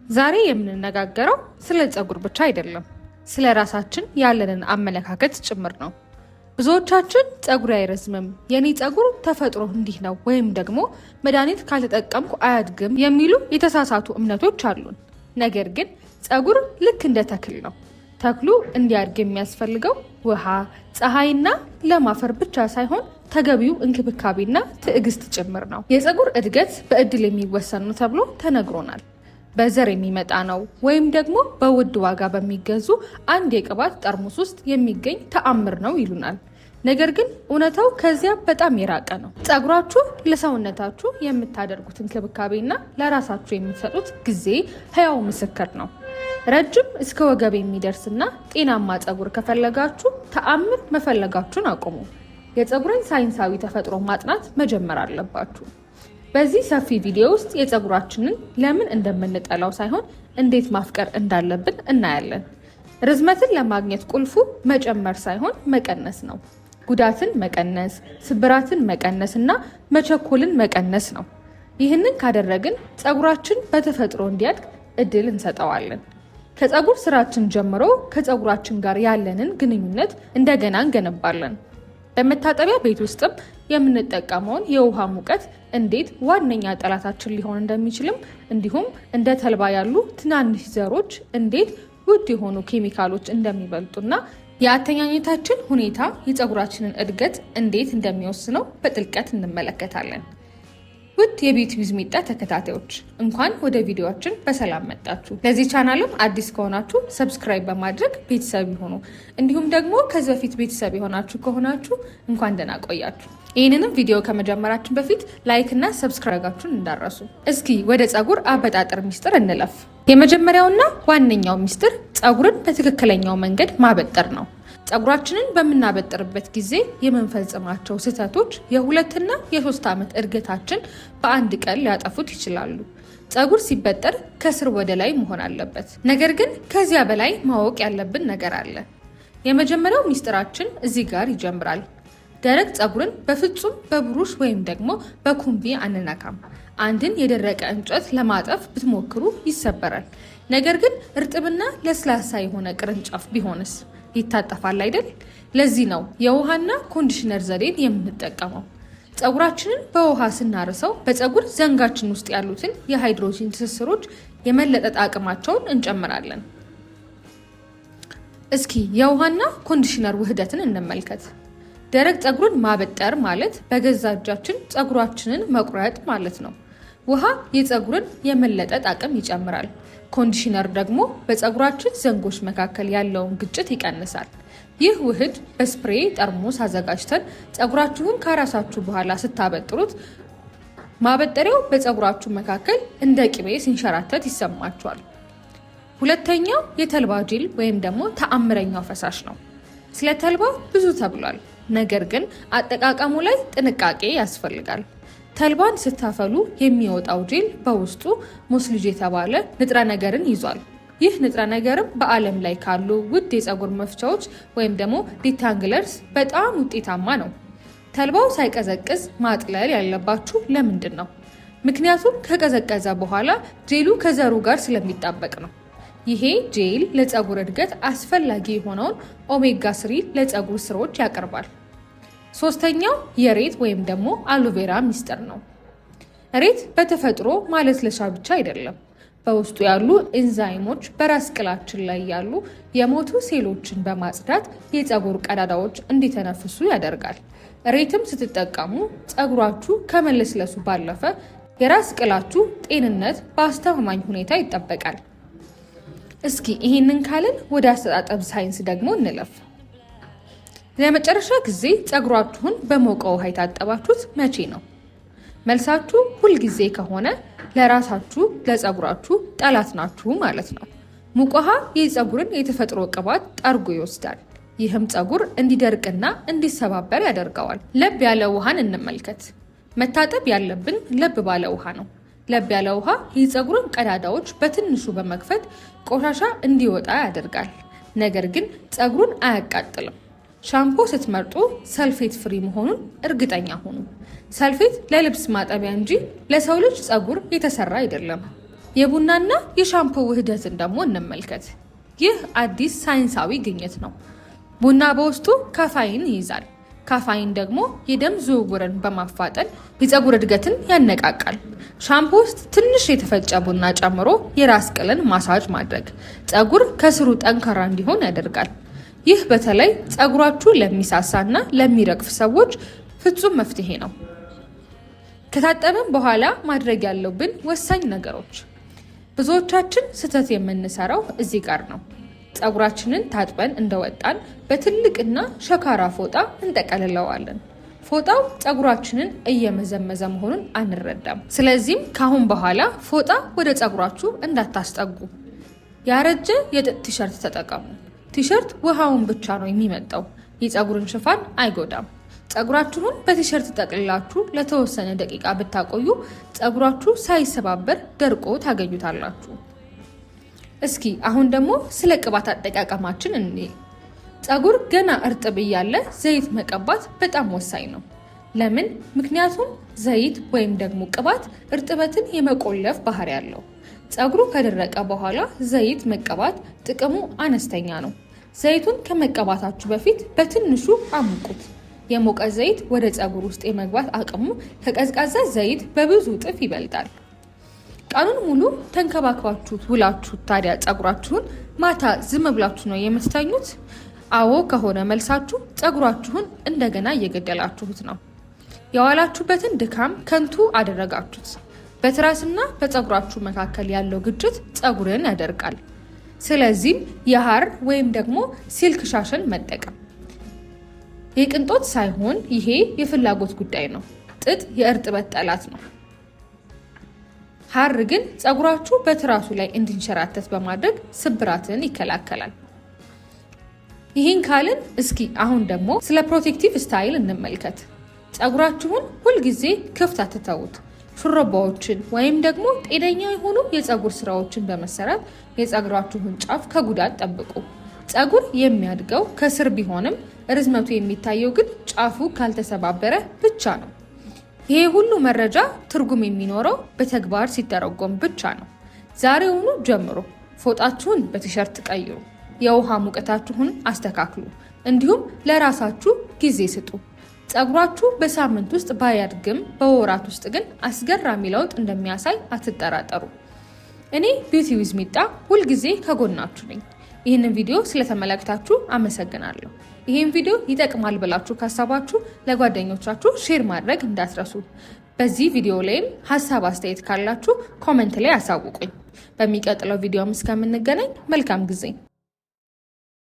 ዛሬ የምንነጋገረው ስለ ፀጉር ብቻ አይደለም፣ ስለ ራሳችን ያለንን አመለካከት ጭምር ነው። ብዙዎቻችን ፀጉሬ አይረዝምም፣ የኔ ፀጉር ተፈጥሮ እንዲህ ነው፣ ወይም ደግሞ መድኃኒት ካልተጠቀምኩ አያድግም የሚሉ የተሳሳቱ እምነቶች አሉን። ነገር ግን ፀጉር ልክ እንደ ተክል ነው። ተክሉ እንዲያድግ የሚያስፈልገው ውሃ፣ ፀሐይና ለም አፈር ብቻ ሳይሆን ተገቢው እንክብካቤና ትዕግስት ጭምር ነው። የፀጉር እድገት በእድል የሚወሰን ነው ተብሎ ተነግሮናል። በዘር የሚመጣ ነው ወይም ደግሞ በውድ ዋጋ በሚገዙ አንድ የቅባት ጠርሙስ ውስጥ የሚገኝ ተአምር ነው ይሉናል። ነገር ግን እውነታው ከዚያ በጣም የራቀ ነው። ፀጉራችሁ ለሰውነታችሁ የምታደርጉት እንክብካቤና ለራሳችሁ የምትሰጡት ጊዜ ህያው ምስክር ነው። ረጅም እስከ ወገብ የሚደርስና ጤናማ ፀጉር ከፈለጋችሁ ተአምር መፈለጋችሁን አቁሙ። የፀጉርን ሳይንሳዊ ተፈጥሮ ማጥናት መጀመር አለባችሁ። በዚህ ሰፊ ቪዲዮ ውስጥ የፀጉራችንን ለምን እንደምንጠላው ሳይሆን እንዴት ማፍቀር እንዳለብን እናያለን። ርዝመትን ለማግኘት ቁልፉ መጨመር ሳይሆን መቀነስ ነው። ጉዳትን መቀነስ፣ ስብራትን መቀነስ እና መቸኮልን መቀነስ ነው። ይህንን ካደረግን ፀጉራችን በተፈጥሮ እንዲያድግ እድል እንሰጠዋለን። ከፀጉር ስራችን ጀምሮ ከፀጉራችን ጋር ያለንን ግንኙነት እንደገና እንገነባለን። በመታጠቢያ ቤት ውስጥም የምንጠቀመውን የውሃ ሙቀት እንዴት ዋነኛ ጠላታችን ሊሆን እንደሚችልም እንዲሁም እንደ ተልባ ያሉ ትናንሽ ዘሮች እንዴት ውድ የሆኑ ኬሚካሎች እንደሚበልጡና የአተኛኘታችን ሁኔታ የፀጉራችንን እድገት እንዴት እንደሚወስነው በጥልቀት እንመለከታለን። ውድ የ Beauty with ሚጣ ተከታታዮች፣ እንኳን ወደ ቪዲዮአችን በሰላም መጣችሁ። ለዚህ ቻናልም አዲስ ከሆናችሁ subscribe በማድረግ ቤተሰብ ይሁኑ። እንዲሁም ደግሞ ከዚህ በፊት ቤተሰብ የሆናችሁ ከሆናችሁ እንኳን ደህና ቆያችሁ። ይህንንም ቪዲዮ ከመጀመራችን በፊት like እና subscribe ኣችሁን እንዳትረሱ። እስኪ ወደ ፀጉር አበጣጠር ሚስጥር እንለፍ። የመጀመሪያውና ዋነኛው ሚስጥር ፀጉርን በትክክለኛው መንገድ ማበጠር ነው። ፀጉራችንን በምናበጥርበት ጊዜ የምንፈጽማቸው ስህተቶች የ2ና የ3 ዓመት እድገታችን በአንድ ቀን ሊያጠፉት ይችላሉ። ፀጉር ሲበጠር ከስር ወደ ላይ መሆን አለበት። ነገር ግን ከዚያ በላይ ማወቅ ያለብን ነገር አለ። የመጀመሪያው ሚስጥራችን እዚህ ጋር ይጀምራል። ደረቅ ፀጉርን በፍጹም በብሩሽ ወይም ደግሞ በኩምቢ አንነካም። አንድን የደረቀ እንጨት ለማጠፍ ብትሞክሩ ይሰበራል። ነገር ግን እርጥብና ለስላሳ የሆነ ቅርንጫፍ ቢሆንስ? ይታጠፋል አይደል? ለዚህ ነው የውሃና conditioner ዘዴን የምንጠቀመው። ፀጉራችንን በውሃ ስናርሰው በፀጉር ዘንጋችን ውስጥ ያሉትን የሃይድሮጂን ትስስሮች የመለጠጥ አቅማቸውን እንጨምራለን። እስኪ የውሃና conditioner ውህደትን እንመልከት። ደረቅ ፀጉርን ማበጠር ማለት በገዛ እጃችን ፀጉራችንን መቁረጥ ማለት ነው። ውሃ የፀጉርን የመለጠጥ አቅም ይጨምራል። Conditioner ደግሞ በፀጉራችን ዘንጎች መካከል ያለውን ግጭት ይቀንሳል። ይህ ውህድ በ spray ጠርሙስ አዘጋጅተን ፀጉራችሁን ካራሳችሁ በኋላ ስታበጥሩት ማበጠሪያው በፀጉራችሁ መካከል እንደ ቅቤ ሲንሸራተት ይሰማችኋል። ሁለተኛው የተልባ ጄል ወይም ደግሞ ተአምረኛው ፈሳሽ ነው። ስለ ተልባ ብዙ ተብሏል። ነገር ግን አጠቃቀሙ ላይ ጥንቃቄ ያስፈልጋል። ተልባን ስታፈሉ የሚወጣው ጄል በውስጡ mucilage የተባለ ንጥረ ነገርን ይዟል። ይህ ንጥረ ነገርም በዓለም ላይ ካሉ ውድ የፀጉር መፍቻዎች ወይም ደግሞ detanglers በጣም ውጤታማ ነው። ተልባው ሳይቀዘቅዝ ማጥለል ያለባችሁ ለምንድን ነው? ምክንያቱም ከቀዘቀዘ በኋላ ጄሉ ከዘሩ ጋር ስለሚጣበቅ ነው። ይሄ ጄል ለፀጉር እድገት አስፈላጊ የሆነውን omega 3 ለፀጉር ስሮች ያቀርባል። ሶስተኛው የሬት ወይም ደግሞ aloe vera ሚስጥር ነው። ሬት በተፈጥሮ ማለስለሻ ብቻ አይደለም። በውስጡ ያሉ ኤንዛይሞች በራስ ቅላችን ላይ ያሉ የሞቱ ሴሎችን በማጽዳት የፀጉር ቀዳዳዎች እንዲተነፍሱ ያደርጋል። ሬትም ስትጠቀሙ ፀጉራችሁ ከመለስለሱ ባለፈ የራስ ቅላችሁ ጤንነት በአስተማማኝ ሁኔታ ይጠበቃል። እስኪ ይህንን ካልን ወደ አስተጣጠብ ሳይንስ ደግሞ እንለፍ። ለመጨረሻ ጊዜ ፀጉራችሁን በሞቀ ውሃ የታጠባችሁት መቼ ነው? መልሳችሁ ሁልጊዜ ከሆነ ለራሳችሁ ለፀጉራችሁ ጠላት ናችሁ ማለት ነው። ሙቅ ውሃ የፀጉርን የተፈጥሮ ቅባት ጠርጎ ይወስዳል። ይህም ፀጉር እንዲደርቅና እንዲሰባበር ያደርገዋል። ለብ ያለ ውሃን እንመልከት። መታጠብ ያለብን ለብ ባለ ውሃ ነው። ለብ ያለ ውሃ የፀጉርን ቀዳዳዎች በትንሹ በመክፈት ቆሻሻ እንዲወጣ ያደርጋል። ነገር ግን ፀጉሩን አያቃጥልም። ሻምፖ ስትመርጡ sulfate free መሆኑን እርግጠኛ ሁኑ። ሰልፌት ለልብስ ማጠቢያ እንጂ ለሰው ልጅ ፀጉር የተሰራ አይደለም። የቡናና የሻምፖ ውህደትን ደግሞ እንመልከት። ይህ አዲስ ሳይንሳዊ ግኝት ነው። ቡና በውስጡ ካፋይን ይይዛል። ካፋይን ደግሞ የደም ዝውውርን በማፋጠን የፀጉር እድገትን ያነቃቃል። ሻምፖ ውስጥ ትንሽ የተፈጨ ቡና ጨምሮ የራስ ቅልን ማሳጅ ማድረግ ፀጉር ከስሩ ጠንካራ እንዲሆን ያደርጋል። ይህ በተለይ ፀጉራችሁ ለሚሳሳና ለሚረግፍ ሰዎች ፍጹም መፍትሄ ነው። ከታጠብን በኋላ ማድረግ ያለብን ወሳኝ ነገሮች። ብዙዎቻችን ስህተት የምንሰራው እዚህ ጋር ነው። ፀጉራችንን ታጥበን እንደወጣን በትልቅና ሸካራ ፎጣ እንጠቀልለዋለን። ፎጣው ፀጉራችንን እየመዘመዘ መሆኑን አንረዳም። ስለዚህም ከአሁን በኋላ ፎጣ ወደ ፀጉራችሁ እንዳታስጠጉ። ያረጀ የጥጥ ቲሸርት ተጠቀሙ። ቲሸርት ውሃውን ብቻ ነው የሚመጠው፣ የፀጉርን ሽፋን አይጎዳም። ፀጉራችሁን በቲሸርት ጠቅልላችሁ ለተወሰነ ደቂቃ ብታቆዩ ፀጉራችሁ ሳይሰባበር ደርቆ ታገኙታላችሁ። እስኪ አሁን ደግሞ ስለ ቅባት አጠቃቀማችን እንይ። ፀጉር ገና እርጥብ እያለ ዘይት መቀባት በጣም ወሳኝ ነው። ለምን? ምክንያቱም ዘይት ወይም ደግሞ ቅባት እርጥበትን የመቆለፍ ባህሪ አለው። ፀጉሩ ከደረቀ በኋላ ዘይት መቀባት ጥቅሙ አነስተኛ ነው። ዘይቱን ከመቀባታችሁ በፊት በትንሹ አሙቁት። የሞቀ ዘይት ወደ ፀጉር ውስጥ የመግባት አቅሙ ከቀዝቃዛ ዘይት በብዙ እጥፍ ይበልጣል። ቀኑን ሙሉ ተንከባክባችሁት ውላችሁ ታዲያ ፀጉራችሁን ማታ ዝም ብላችሁ ነው የምትተኙት? አዎ ከሆነ መልሳችሁ ፀጉራችሁን እንደገና እየገደላችሁት ነው። የዋላችሁበትን ድካም ከንቱ አደረጋችሁት። በትራስና በፀጉራችሁ መካከል ያለው ግጭት ፀጉርን ያደርቃል። ስለዚህም የሐር ወይም ደግሞ silk ሻሽን መጠቀም የቅንጦት ሳይሆን ይሄ የፍላጎት ጉዳይ ነው። ጥጥ የእርጥበት ጠላት ነው። ሐር ግን ፀጉራችሁ በትራሱ ላይ እንዲንሸራተት በማድረግ ስብራትን ይከላከላል። ይህን ካልን እስኪ አሁን ደግሞ ስለ protective style እንመልከት። ፀጉራችሁን ሁልጊዜ ክፍት አትተዉት። ሹሩባዎችን ወይም ደግሞ ጤነኛ የሆኑ የፀጉር ስራዎችን በመሰራት የፀጉራችሁን ጫፍ ከጉዳት ጠብቁ። ፀጉር የሚያድገው ከስር ቢሆንም ርዝመቱ የሚታየው ግን ጫፉ ካልተሰባበረ ብቻ ነው። ይሄ ሁሉ መረጃ ትርጉም የሚኖረው በተግባር ሲተረጎም ብቻ ነው። ዛሬውኑ ጀምሮ ፎጣችሁን በቲሸርት ቀይሩ፣ የውሃ ሙቀታችሁን አስተካክሉ፣ እንዲሁም ለራሳችሁ ጊዜ ስጡ። ፀጉራችሁ በሳምንት ውስጥ ባያድግም በወራት ውስጥ ግን አስገራሚ ለውጥ እንደሚያሳይ አትጠራጠሩ። እኔ Beauty with ሚጣ ሁልጊዜ ከጎናችሁ ነኝ። ይህንን ቪዲዮ ስለተመለከታችሁ አመሰግናለሁ። ይህን ቪዲዮ ይጠቅማል ብላችሁ ካሰባችሁ ለጓደኞቻችሁ share ማድረግ እንዳትረሱ። በዚህ ቪዲዮ ላይም ሀሳብ አስተያየት ካላችሁ comment ላይ አሳውቁኝ። በሚቀጥለው ቪዲዮም እስከምንገናኝ መልካም ጊዜ።